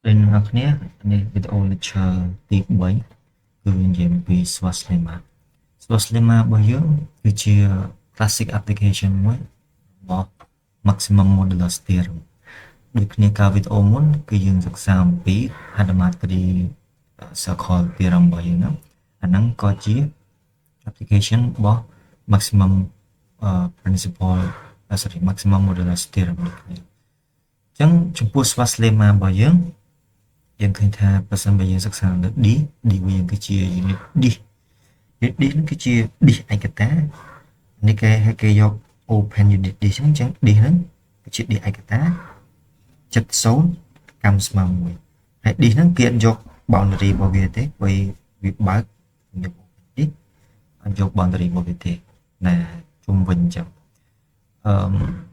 ដូចអ្នកនរគ្នានេះវីដេអូ lecture ទី3គឺនិយាយអំពី Schwarz lemma។ Schwarz lemma របស់យើងគឺជា classic application មួយរបស់ maximum modulus theorem។ ដូចគ្នាកាលវីដេអូមុនគឺយើងសិក្សាអំពី Hadamard circle theorem របស់យើងហ្នឹងអាហ្នឹងក៏ជា application របស់ maximum principle, sorry, maximum modulus theorem ដូចគ្នា។អញ្ចឹងចំពោះ Schwarz lemma របស់យើងយើងឃើញថាបើសិនបើយើងសិក្សាលើ D D របស់យើងគឺជា unit D unit D ហ្នឹងគឺជា D ឯកតានេះគេឲ្យគេយក open unit D អញ្ចឹង D ហ្នឹងគឺជា D ឯកតា70កម្មស្មើ1ហើយ D ហ្នឹងគេអត់យក boundary របស់វាទេព្រោះវាបើកយក open D អត់យក boundary របស់វាទេណាជុំវិញអញ្ចឹងអឺ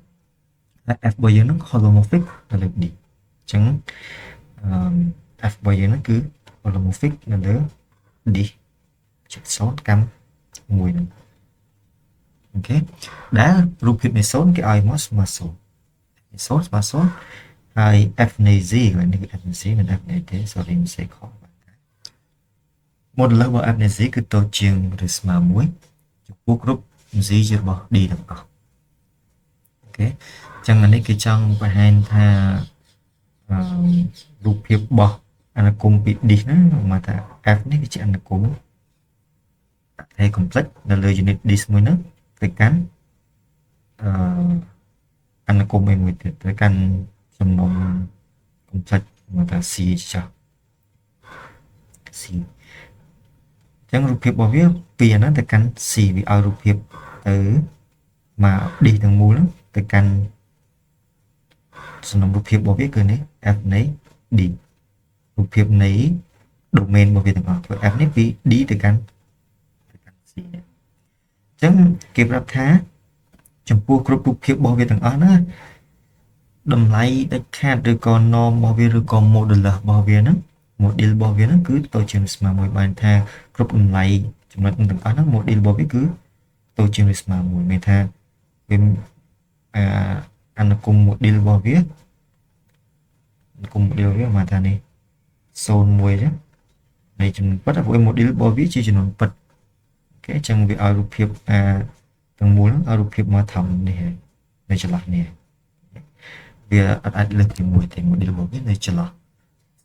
ហើយ f របស់យើងហ្នឹង holomorphic នៅលើ D អញ្ចឹងអឺ f របស់យើងហ្នឹងគឺ holomorphic នៅលើ D 70កម្ម1ហ្នឹង OK ដែលរូបភាពនៃ0គេឲ្យមកស្មើ0នៃ0ស្មើ0ហើយ f នៃ z កន្លែងនេះគឺ f នៃ z មិន f នៃទេ sorry មិនសេខុសបាទ modulus របស់ f នៃ z គឺតូចជាងឬស្មើ1ចំពោះគ្រប់ z ជារបស់ d ទាំងអស់ OK អញ្ចឹងអានេះគេចង់បង្ហាញថាអឺរូបភាពរបស់អនុគមពី d ហ្នឹងមកថា f នេះគឺជាអនុគមតែ complex នៅលើ unit disk មួយហ្នឹងទៅកាន់អឺអនុគមមួយទៀតទៅកាន់សំណុំ complex មកថា C ចុះ C អញ្ចឹងរូបភាពរបស់វាពីអាហ្នឹងទៅកាន់ C វាឲ្យរូបភាពទៅមក D ទាំងមូលហ្នឹងទៅកាន់សំណុំរូបភាពរបស់វាគឺនេះ F នៃ D រូបភាពនៃ domain របស់វាទាំងអស់ព្រោះ F នេះពី D ទៅកាន់ C នេះអញ្ចឹងគេប្រាប់ថាចំពោះគ្រប់រូបភាពរបស់វាទាំងអស់ណាតម្លៃដាច់ខាតឬក៏ norm របស់វាឬក៏ modulus របស់វាហ្នឹង module របស់វាហ្នឹងគឺតូចជាងស្មើមួយបានថាគ្រប់តម្លៃចំណុចទាំងអស់ហ្នឹង module របស់វាគឺតូចជាងឬស្មើមួយមានថាវាអាអនុគម module របស់វាអនុគម module វាមកថានេះ01ចឹងនៃចំនួនពិតព្រោះ module របស់វាជាចំនួនពិត OK អញ្ចឹងវាឲ្យរូបភាពអាទាំងមូលហ្នឹងឲ្យរូបភាពមកធំនេះហើយនៅចន្លោះនេះវាអត់អាចលើសពីមួយទេ module របស់វានៅចន្លោះ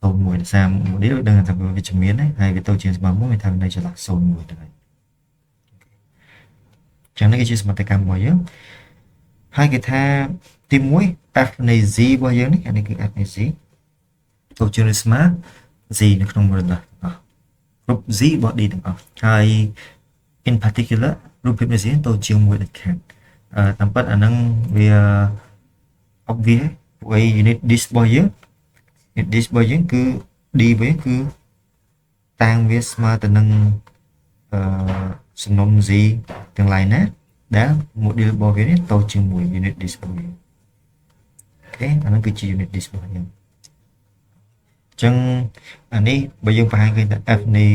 01ដោយសារ module ដឹងថាវាវិជ្ជមានហើយវាទៅជាស្មើមួយមានថានៅចន្លោះ01ហ្នឹងហើយចឹងនេះគឺជាសមត្ថកម្មរបស់យើងហើយគេថាទី1 f នៃ z របស់យើងនេះអានេះគឺ f នៃ z ទៅជាស្មើ z នៅក្នុង modulus ទាំងអស់គ្រប់ z របស់ d ទាំងអស់ហើយ in particular រូបភាពនៃ z ទៅជាមួយដាច់ខាតអឺតាមពិតអាហ្នឹងវា obvious ព្រោះអី unit disk របស់យើង unit disk របស់យើងគឺ d វិញគឺតាំងវាស្មើទៅនឹងអឺសំណុំ z ទាំងឡាយណាដែល module របស់វានេះតូចជាងមួយ unit disk របស់វា OK អាហ្នឹងគឺជា unit disk របស់យើងអញ្ចឹងអានេះបើយើងបង្ហាញឃើញថា f នៃ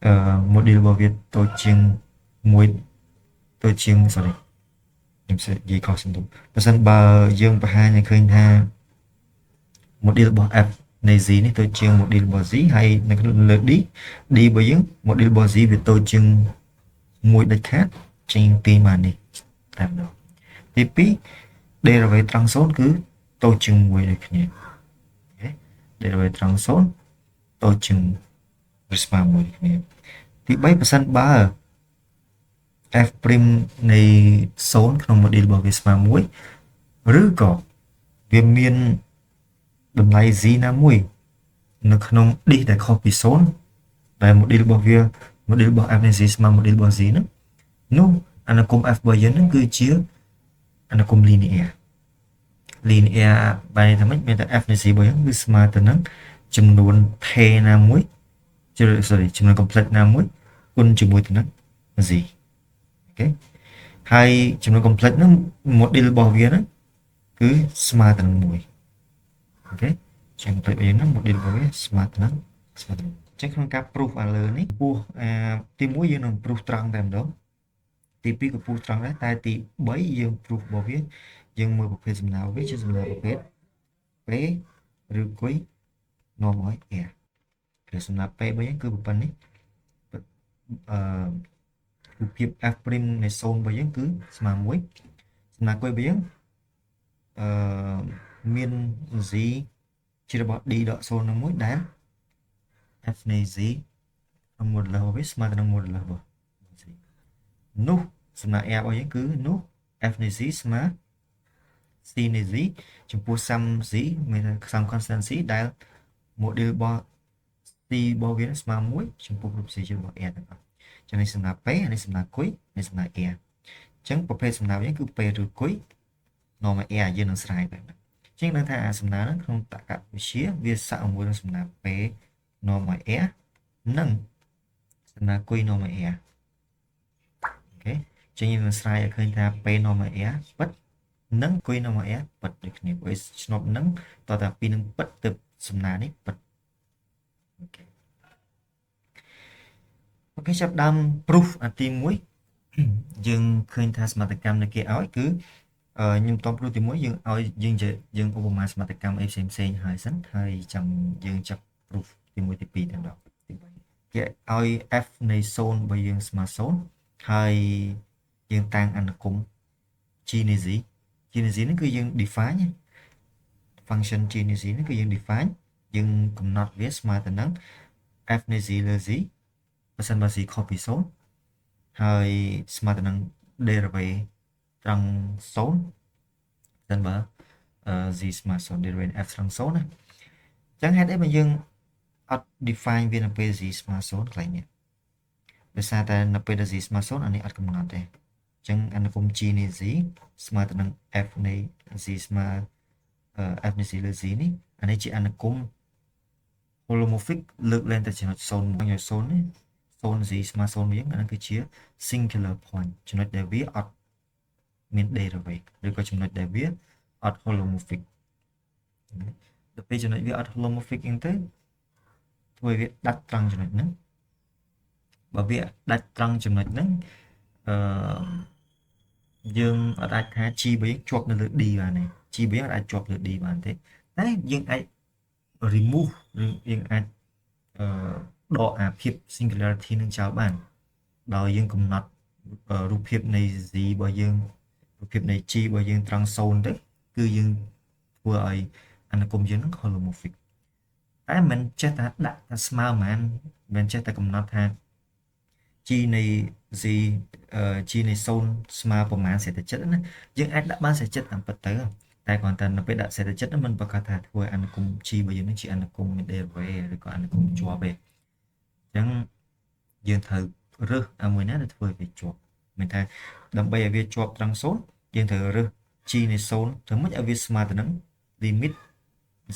អឺ module របស់វាតូចជាងមួយតូចជាង sorry ខ្ញុំនិយាយខុសសំដៅបើសិនបើយើងបង្ហាញឲ្យឃើញថា module របស់ f នៃ z នេះតូចជាង module របស់ z ហើយនៅក្នុងលើ d d របស់យើង module របស់ z វាតូចជាងមួយដាច់ខាតចេញទីមកនេះតែម្ដងទី2 derivative ត្រង់0គឺតូចជាង1ដូចគ្នា OK derivative ត្រង់0តូចជាងឬស្មើ1ដូចគ្នាទី3ប្រសិនបើ f' នៃ0ក្នុង module របស់វាស្មើ1ឬក៏វាមានតម្លៃ z ណាមួយនៅក្នុង d ដែលខុសពី0ដែល module របស់វា module របស់ f នៃ z ស្មើ module របស់ z ហ្នឹងនោះអនុគម f របស់យើងហ្នឹងគឺជាអនុគម linear linear បែរថាម៉េចមានតែ f នៃ z របស់យើងគឺស្មើទៅនឹងចំនួន t ណាមួយ sorry ចំនួន complex ណាមួយគុណជាមួយទៅនឹង z OK ហើយចំនួន complex ហ្នឹង module របស់វាហ្នឹងគឺស្មើទៅនឹង1 OK ចឹង complex របស់យើងហ្នឹង module របស់វាស្មើទៅនឹងចឹងក្នុងការ proof អាលើនេះពោះអាទី1យើងនឹង proof ត្រង់តែម្ដងទី2ក៏ proof ត្រង់ដែរតែទី3យើង proof របស់វាយើងមើលប្រភេទសំណៅវាជាសំណៅប្រភេទ P ឬ Q នាំឲ្យ R គឺសំណា P របស់យើងគឺប៉ុណ្នេះអឺរូបភាព F' នៃ0របស់យើងគឺស្មើ1សំណា Q របស់យើងអឺមាន Z ជារបស់ D ដក0នឹង1ដែល F នៃ Z ក្នុង modulus របស់វាស្មើទៅនឹង modulus របស់ Z នោះសំណា R របស់យើងគឺនោះ F នៃ Z ស្មើ C នៃ Z ចំពោះ sum Z មាន sum constant Z ដែល module របស់ C របស់វាស្មើ1ចំពោះគ្រប់ Z ជារបស់ R ទាំងអស់ចឹងនេះសំណា P នេះសំណា Q នេះសំណា R អញ្ចឹងប្រភេទសំណាវិញគឺ P ឬ Q នាំឲ្យ R យើងនឹងស្រាយបែបហ្នឹងជាងដឹងថាអាសំណាហ្នឹងក្នុងតក្កវិទ្យាវាស័កមួយនឹងសំណា P នាំឲ្យ R និងសំណា Q នាំឲ្យ R អូខេចឹងយើងនឹងស្រាយឲ្យឃើញថា P នាំឲ្យ R ពិតនិង Q នាំឲ្យ R ពិតដូចគ្នាព្រោះឆ្នប់នឹងតើតាពីរនឹងពិតទើបសំណានេះពិតអូខេអូខេចាប់ដើម proof អាទី1យើងឃើញថាសមត្ថកម្មដែលគេឲ្យគឺខ្ញុំត proof ទី1យើងឲ្យយើងយើងឧបមាសមត្ថកម្មអីផ្សេងផ្សេងហើយសិនហើយចាំយើងចាប់ proof ទី1ទី2តែម្ដងទី3គេឲ្យ f នៃ0របស់យើងស្មើ0ហើយយើងតាំងអនុគម g នៃ z g នៃ z នេះគឺយើង define function g នៃ z នេះគឺយើង define យើងកំណត់វាស្មើទៅនឹង f នៃ z លើ z បើសិនបើ z ខុសពី0ហើយស្មើទៅនឹង derivative ត្រង់0សិនបើ z ស្មើ0 derivative f ត្រង់0ណាអញ្ចឹងហេតុអីបើយើងអត់ define វានៅពេល z ស្មើ0កន្លែងនេះដោយសារតែនៅពេលដែល z ស្មើ0អានេះអត់កំណត់ទេអញ្ចឹងអនុគម g នៃ z ស្មើទៅនឹង f នៃ z ស្មើ f នៃ z លើ z នេះអានេះជាអនុគម holomorphic លើកលែងតែចំណុច0 1ឲ្យ0នេះ0 z ស្មើ0វិញអាហ្នឹងគឺជា singular point ចំណុចដែលវាអត់មាន derivative ឬក៏ចំណុចដែលវាអត់ holomorphic ដល់ពេលចំណុចវាអត់ holomorphic អញ្ចឹងទៅធ្វើឲ្យវាដាច់ត្រង់ចំណុចហ្នឹងបើវាដាច់ត្រង់ចំណុចហ្នឹងអឺយើងអត់អាចថា G របស់យើងជាប់នៅលើ D បានទេ G របស់យើងអាចជាប់លើ D បានទេតែយើងអាច remove ឬយើងអាចអឺដកអាភាព singularity នឹងចោលបានដោយយើងកំណត់រូបភាពនៃ Z របស់យើងរូបភាពនៃ G របស់យើងត្រង់0ទៅគឺយើងធ្វើឲ្យអនុគមយើងនឹង holomorphic តែមិនចេះតែដាក់ថាស្មើប៉ុន្មានមិនចេះតែកំណត់ថា G នៃ Z G នៃ0ស្មើប្រមាណសេដ្ឋចិត្តណាយើងអាចដាក់បានសេដ្ឋចិត្តតាមពិតទៅតែគ្រាន់តែនៅពេលដាក់សេដ្ឋចិត្តមិនប្រកាសថាធ្វើឲ្យអនុគម G របស់យើងនឹងជាអនុគមមាន derivative ឬក៏អនុគមជាប់ទេអញ្ចឹងយើងត្រូវរើសអាមួយណាដែលធ្វើឲ្យវាជាប់មានថាដើម្បីឲ្យវាជាប់ត្រង់0យើងត្រូវរើស G នៃ0ធ្វើម៉េចឲ្យវាស្មើទៅនឹង limit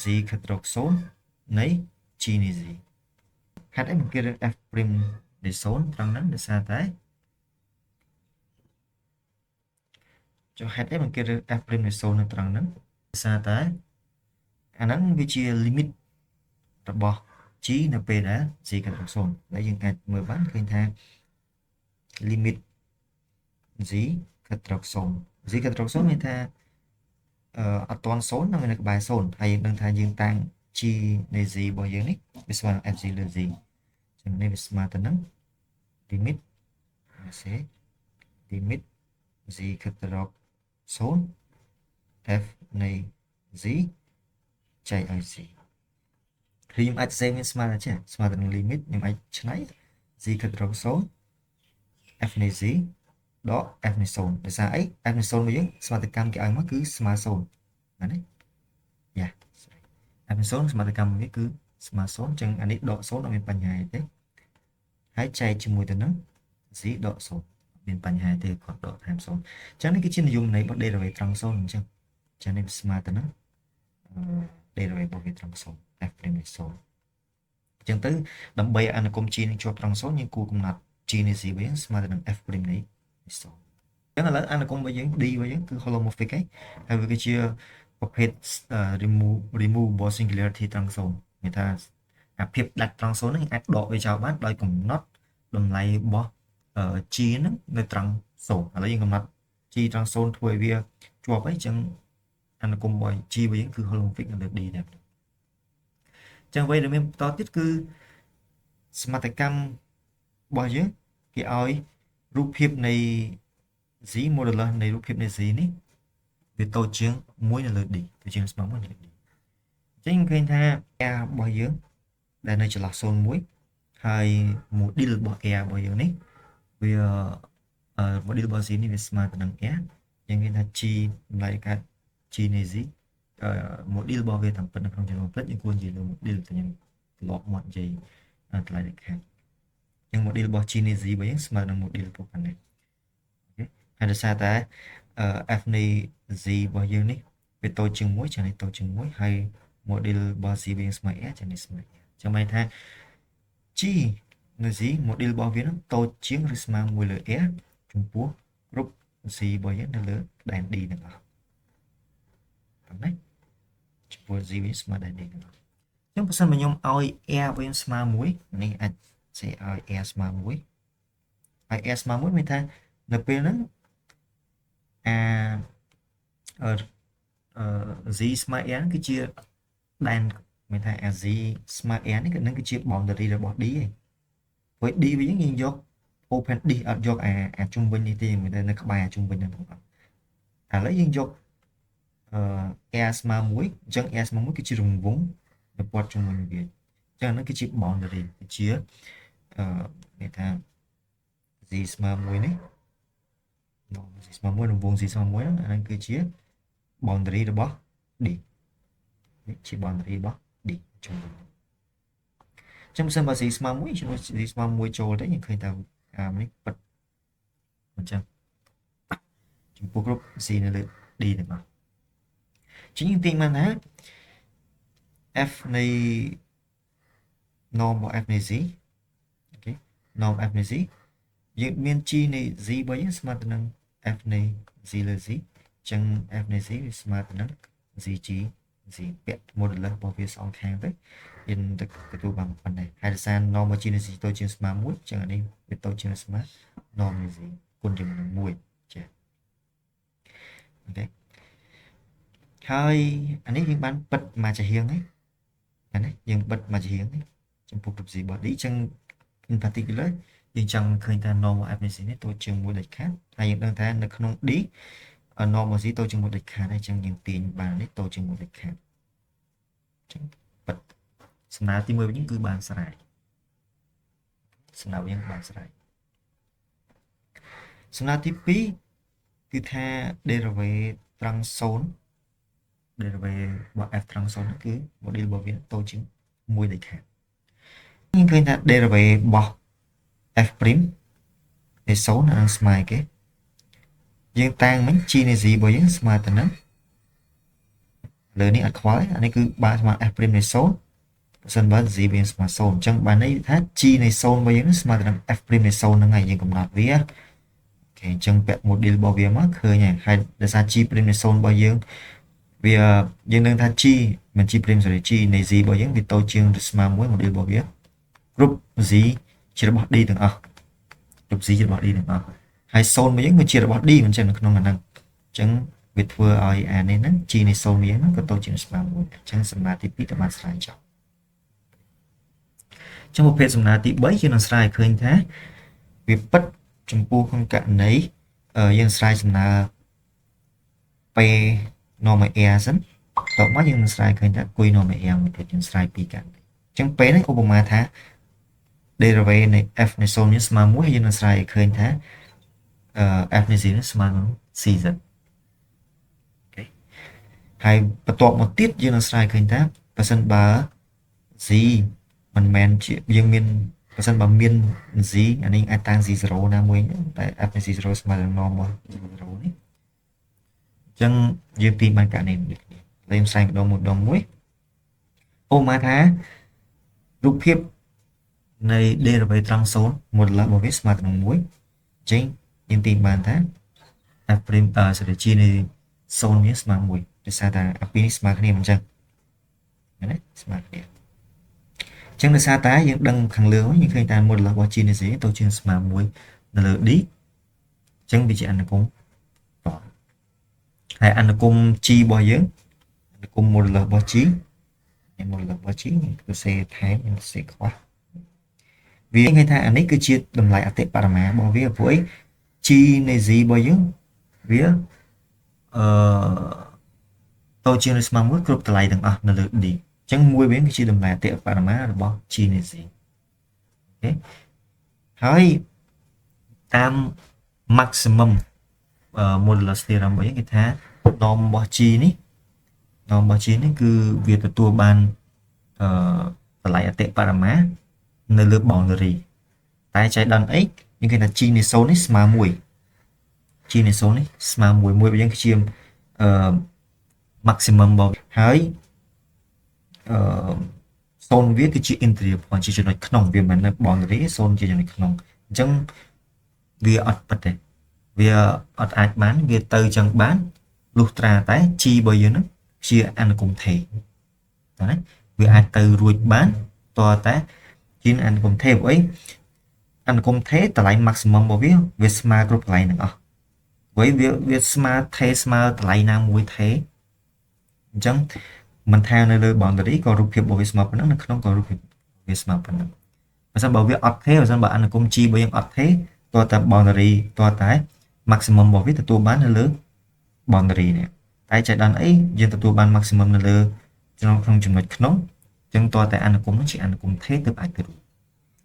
z ខិតរក0នៃ G នៃ z ហេតុអីមិនគេរើស f' នៃ0ត្រង់ហ្នឹងដោយសារតែចុះហេតុអីមិនគេរើស f' នៃ0នៅត្រង់ហ្នឹងដោយសារតែអាហ្នឹងវាជា limit របស់ g នៅពេលដែល z ខិតរក0ហើយយើងអាចមើលបានឃើញថា limit z ខិតរក0 z ខិតរក0មានថាអឺអត់ទាន់0នឹងនៅក្បែរ0ហើយយើងដឹងថាយើងតាំង g នៃ z របស់យើងនេះវាស្មើនឹង fz លើ z ចឹងនេះវាស្មើទៅនឹង limit សេ limit z ខិតទៅរក0 f នៃ z ចែកឲ្យ z ខ្ញុំអាចសេមានស្មើទៅចេះស្មើទៅនឹង limit ខ្ញុំអាចឆ្នៃ z ខិតទៅរក0 f នៃ z ដក f នៃ0ដោយសារអី f នៃ0របស់យើងស្មារតីកម្មគេឲ្យមកគឺស្មើ0ណានេះយ៉ា f នៃ0ស្មារតីកម្មវាគឺស្មើ0អញ្ចឹងអានេះដក0អត់មានបញ្ហាទេហើយចែកជាមួយទៅនឹង z ដក0មានបញ្ហាទេគាត់ដកថែម0អញ្ចឹងនេះគឺជានិយមន័យរបស់ derivative ត្រង់0អញ្ចឹងអញ្ចឹងនេះស្មើទៅនឹង derivative របស់វាត្រង់0 f' នៃ0អញ្ចឹងទៅដើម្បីអនុគម g នឹងជាប់ត្រង់0យើងគួរកំណត់ g នៃ z វិញស្មើទៅនឹង f' នៃ0អញ្ចឹងឥឡូវអនុគមរបស់យើង d របស់យើងគឺ holomorphic ហើយហើយវាគឺជាប្រភេទ removable singularity ត្រង់0មានថាអាភាពដាច់ត្រង់0ហ្នឹងអាចដកវាចោលបានដោយកំណត់តម្លៃរបស់ g ហ្នឹងនៅត្រង់0ឥឡូវយើងកំណត់ g ត្រង់0ធ្វើឲ្យវាជាប់អីចឹងអនុគមរបស់ g របស់យើងគឺ holomorphic នៅលើ d ដែរអញ្ ចឹងអ្វីដែលមានបន្តទៀតគឺសមត្ថកម្មរបស់យើងគេឲ្យរូបភាពនៃ z modulus នៃរូបភាពនៃ z នេះវាតូចជាង1នៅលើ d គឺជាស្មើ1នៅលើ d អញ្ចឹងឃើញថា r របស់យើងដែលនៅចន្លោះ01ហើយ module របស់ r របស់យើងនេះវា module របស់ z នេះវាស្មើទៅនឹង r យើងឃើញថា g តម្លៃកាត់ g នៃ z module របស់វាតាមពិតនៅក្នុងចំនួនផ្លិតយើងគួរនិយាយលើ module តែខ្ញុំត្រឡប់មកនិយាយតម្លៃដាច់ខាតអញ្ចឹង module របស់ g នៃ z របស់យើងស្មើនឹង module ប៉ុណ្ណេះ OK ហើយដោយសារតែ f នៃ z របស់យើងនេះវាតូចជាង1ចឹងនេះតូចជាង1ហើយ module របស់ z វាស្មើ r ចឹងនេះស្មើ r ចឹងមានថា g នៅ z module របស់វានឹងតូចជាងឬស្មើ1លើ r ចំពោះគ្រប់ z របស់យើងនៅលើដែន d ទាំងអស់ប៉ុណ្ណេះចំពោះ z វាស្មើដែន d ទាំងអស់ចឹងបើសិនបើខ្ញុំឲ្យ r វិញស្មើ1នេះអាចសេឲ្យ r ស្មើ1ហើយ r ស្មើ1មានថានៅពេលហ្នឹងអាអឺ z ស្មើ r គឺជាដែនមានថាអា z ស្មើ r នេះគឺនឹងគឺជា boundary របស់ d ឯងព្រោះ d វិញយើងយក open d អត់យកអាអាជុំវិញនេះទេមានតែនៅក្បែរអាជុំវិញហ្នឹងទាំងអស់ឥឡូវយើងយកអឺ r ស្មើ1អញ្ចឹង r ស្មើ1គឺជារង្វង់នៅព័ទ្ធជុំវិញវាអញ្ចឹងហ្នឹងគឺជា boundary គឺជាអឺគេថា z ស្មើ1នេះ z ស្មើ1រង្វង់ z ស្មើ1ហ្នឹងអាហ្នឹងគឺជា boundary របស់ d នេះជា boundary របស់ d ជុំវិញចឹងបើសិនបើ z ស្មើ1ជំនួស z ស្មើ1ចូលទៅយើងឃើញថាអានេះពិតអញ្ចឹងចំពោះគ្រប់ z នៅលើ d ទាំងអស់ជាងយើងទាញបានថា f នៃ norm របស់ f នៃ z OK norm f នៃ z យើងមាន g នៃ z របស់យើងស្មើទៅនឹង f នៃ z លើ z អញ្ចឹង f នៃ z វាស្មើទៅនឹង zg z ពាក់ modulus របស់វាសងខាងទៅយើងទៅទទួលបានប៉ុណ្ណេះហើយដោយសារ norm របស់ g នៃ z តូចជាងស្មើ1អញ្ចឹងអានេះវាតូចជាងស្មើ norm នៃ z គុណជាមួយនឹង1ចា OK ហើយអានេះយើងបានពិតមួយចំហៀងហ្នឹងណាយើងបិទមួយចំហៀងនេះចំពោះគ្រប់ z របស់ d អញ្ចឹង in particular យើងចង់ឃើញថា norm របស់ f នៃ z នេះតូចជាង1ដាច់ខាតហើយយើងដឹងថានៅក្នុង d norm របស់ z តូចជាង1ដាច់ខាតហើយអញ្ចឹងយើងទាញបាននេះតូចជាង1ដាច់ខាតអញ្ចឹងពិតសំណើទី1វិញគឺបានស្រាយសំណើវិញបានស្រាយសំណើទី2គឺថា derivative ត្រង់0 derivative របស់ f ត្រង់0ហ្នឹងគឺ module របស់វាតូចជាង1ដាច់ខាតយើងឃើញថា derivative របស់ f' នៃ0អានឹងស្មើគេយើងតាំងមិញ g នៃ z របស់យើងស្មើទៅនឹងលើនេះអត់ខ្វល់ទេអានេះគឺបានស្មើ f' នៃ0បើសិនបើ z វាស្មើ0អញ្ចឹងបានន័យថា g នៃ0របស់យើងស្មើទៅនឹង f' នៃ0ហ្នឹងហើយយើងកំណត់វា OK អញ្ចឹងពាក់ module របស់វាមកឃើញហើយហើយដោយសារ g' នៃ0របស់យើងវាយើងនឹងថា g មិន g' sorry g នៃ z របស់យើងវាតូចជាងឬស្មើ1 module របស់វាគ្រប់ z ជារបស់ d ទាំងអស់គ្រប់ z ជារបស់ d ទាំងអស់ហើយ0របស់យើងវាជារបស់ d មិនចឹងនៅក្នុងអាហ្នឹងអញ្ចឹងវាធ្វើឲ្យអានេះហ្នឹង g នៃ0យើងហ្នឹងក៏តូចជាងស្មើ1អញ្ចឹងសំណើទី2ក៏បានស្រាយចប់ចឹងប្រភេទសំណើទី3យើងនឹងស្រាយឃើញថាវាពិតចំពោះក្នុងករណីយើងស្រាយសំណើ P norm R សិនតបមកយើងនឹងស្រាយឃើញថា Q norm R មួយទៀតយើងស្រាយពីរករណីអញ្ចឹង P នេះឧបមាថា derivative នៃ f នៃ0នេះស្មើ1ហើយយើងនឹងស្រាយឲ្យឃើញថា f នៃ0នេះស្មើនឹង cz OK ហើយបន្ទាប់មកទៀតយើងនឹងស្រាយឃើញថាបើសិនបើ z មិនមែនជាយើងមានបើសិនបើមាន z អានេះអាចតាំង z0 ណាមួយតែ f នៃ z0 ស្មើនឹង norm 0នេះអញ្ចឹងយើងទាញបានករណីដូចគ្នាលេមស្រាយម្ដងមួយម្ដងមួយអូមកថារូបភាពនៃ derivative ត្រង់0 modulus របស់វាស្មើទៅនឹង1អញ្ចឹងយើងទាញបានថា f' អឺ sorry g នៃ0វាស្មើ1ដោយសារតែអាពីរនេះស្មើគ្នាមិនអញ្ចឹងណាស្មើគ្នាអញ្ចឹងដោយសារតែយើងដឹងខាងលើយើងឃើញថា modulus របស់ g នៃ z ទៅជាងស្មើ1នៅលើ d អញ្ចឹងវាជាអនុគមតហើយអនុគម g របស់យើងអនុគម modulus របស់ g នេះ modulus របស់ G ខ្ញុំសរសេរថែមខ្ញុំសរសេរខ្វះវាគេថាអានេះគឺជាតម្លៃអតិបរមារបស់វាព្រោះអី G នៃ Z របស់យើងវាអឺតូចជាងឬស្មើមួយគ្រប់តម្លៃទាំងអស់នៅលើ D អញ្ចឹងមួយវិញគឺជាតម្លៃអតិបរមារបស់ G នៃ Z OK ហើយតាម maximum modulus theorem របស់យើងគេថា norm របស់ G នេះ norm របស់ G នេះគឺវាទទួលបានអឺតម្លៃអតិបរមានៅលើ boundary តែចៃដន្យអីយើងគេថា G នៃ0នេះស្មើ1 G នៃ0នេះស្មើ1 1របស់យើងគឺជាអឺ maximum របស់ហើយអឺ0វាគឺជា interior point ជាចំណុចក្នុងវាមិននៅ boundary 0ជាចំណុចក្នុងអញ្ចឹងវាអត់ពិតទេវាអត់អាចបានវាទៅចឹងបានលុះត្រាតែ G របស់យើងហ្នឹងជាអនុគមថេតើណាវាអាចទៅរួចបានតើតែជាអនុគមថេព្រោះអីអនុគមថេតម្លៃ maximum របស់វាវាស្មើគ្រប់កន្លែងទាំងអស់ព្រោះវាវាស្មើថេស្មើតម្លៃណាមួយថេអញ្ចឹងមិនថានៅលើ boundary ក៏រូបភាពរបស់វាស្មើប៉ុណ្ណឹងនៅក្នុងក៏រូបភាពវាស្មើប៉ុណ្ណឹងបើសិនបើវាអត់ថេបើសិនបើអនុគម G របស់យើងអត់ថេតើតែ boundary តើតែ maximum របស់វាទទួលបាននៅលើ boundary នេះតែចៃដន្យអីយើងទទួលបាន maximum នៅលើក្នុងក្នុងចំណុចក្នុងអញ្ចឹងតើតែអនុគមនោះជាអនុគមថេទើបអាចទៅរួច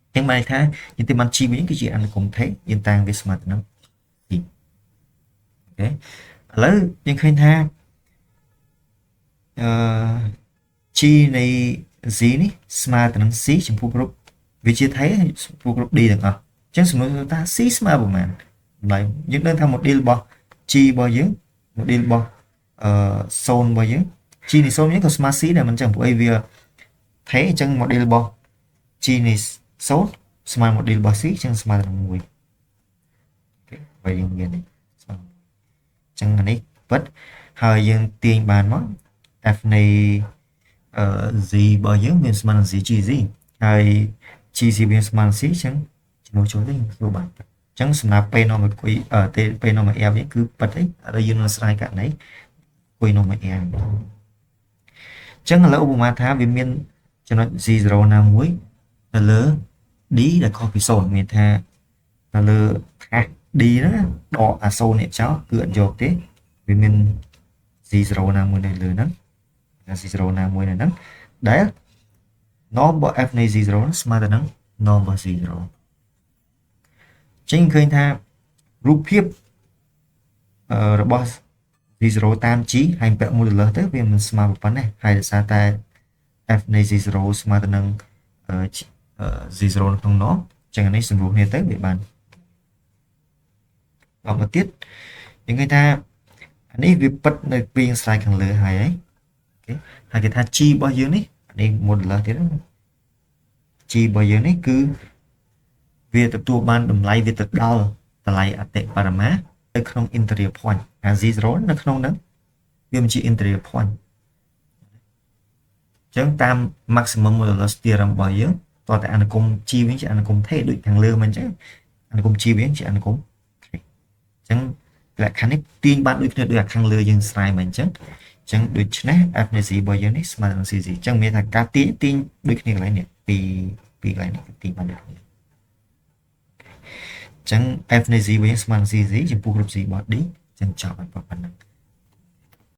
អញ្ចឹងបានន័យថាយើងទៅបាន G វិញគឺជាអនុគមថេយើងតាំងវាស្មើទៅនឹង C OK ឥឡូវយើងឃើញថាអឺ G នៃ Z នេះស្មើទៅនឹង C ចំពោះគ្រប់វាជាថេចំពោះគ្រប់ D ទាំងអស់អញ្ចឹងសំណួរថា C ស្មើប្រមាណតម្លៃយើងដឹងថា module របស់ G របស់យើង module របស់អឺ0របស់យើង G នៃ0យើងក៏ស្មើ C ដែរមិនអញ្ចឹងព្រោះអីវាថេអញ្ចឹង module របស់ G នៃ0ស្មើ module របស់ C អញ្ចឹងស្មើនឹង1 OK បើយើងមាននេះស្មើអញ្ចឹងអានេះពិតហើយយើងទាញបានមក f នៃអឺ z របស់យើងមានស្មើនឹង z g z ហើយ g z វាស្មើនឹង c អញ្ចឹងជំនួសចូលទៅយើងធ្វើបានអញ្ចឹងសម្រាប់ p នាំឲ្យ q ទេ p នាំឲ្យ r វិញគឺពិតអីឥឡូវយើងនឹងស្រាយករណី q នាំឲ្យ r អញ្ចឹងឥឡូវឧបមាថាវាមានចំណុច z0 ណាមួយនៅលើ d ដែលខុសពី0មានថានៅលើថាស d ហ្នឹងដកអា0នេះចោលគឺអត់យកទេវាមាន z0 ណាមួយនៅលើហ្នឹង z0 ណាមួយនៅហ្នឹងដែល norm របស់ f នៃ z0 ស្មើទៅនឹង norm របស់ z0 ចឹងឃើញថារូបភាពរបស់ z0 តាម g ហើយពាក់ modulus ទៅវាមិនស្មើប៉ុណ្ណេះហើយដោយសារតែ f នៃ z0 ស្មើទៅនឹង z0 នៅក្នុង norm ចឹងអានេះសម្រួលគ្នាទៅវាបានដល់មកទៀតយើងឃើញថាអានេះវាពិតនៅពីស្រាយខាងលើហើយហី OK ហើយគេថា g របស់យើងនេះនេះ modulus ទៀត g របស់យើងនេះគឺវាទទួលបានតម្លៃវាទៅដល់តម្លៃអតិបរមានៅក្នុង interior point អា z0 នៅក្នុងហ្នឹងវាមិនជា interior point អញ្ចឹងតាម maximum modulus theorem របស់យើងតើតែអនុគម g វិញជាអនុគមថេដូចខាងលើមិនអញ្ចឹងអនុគម g វិញជាអនុគមថេអញ្ចឹងលក្ខខណ្ឌនេះទាញបានដូចគ្នាដូចអាខាងលើយើងស្រាយមកអញ្ចឹងអញ្ចឹងដូច្នេះ f នៃ z របស់យើងនេះស្មើនឹង cz អញ្ចឹងមានថាការទាញទាញដូចគ្នាកន្លែងនេះពីពីកន្លែងនេះទាញបានដូចគ្នាអញ្ចឹង f នៃ z វិញស្មើនឹង cz ចំពោះគ្រប់ z របស់ d អញ្ចឹងចប់ហើយប៉ុណ្ណឹង។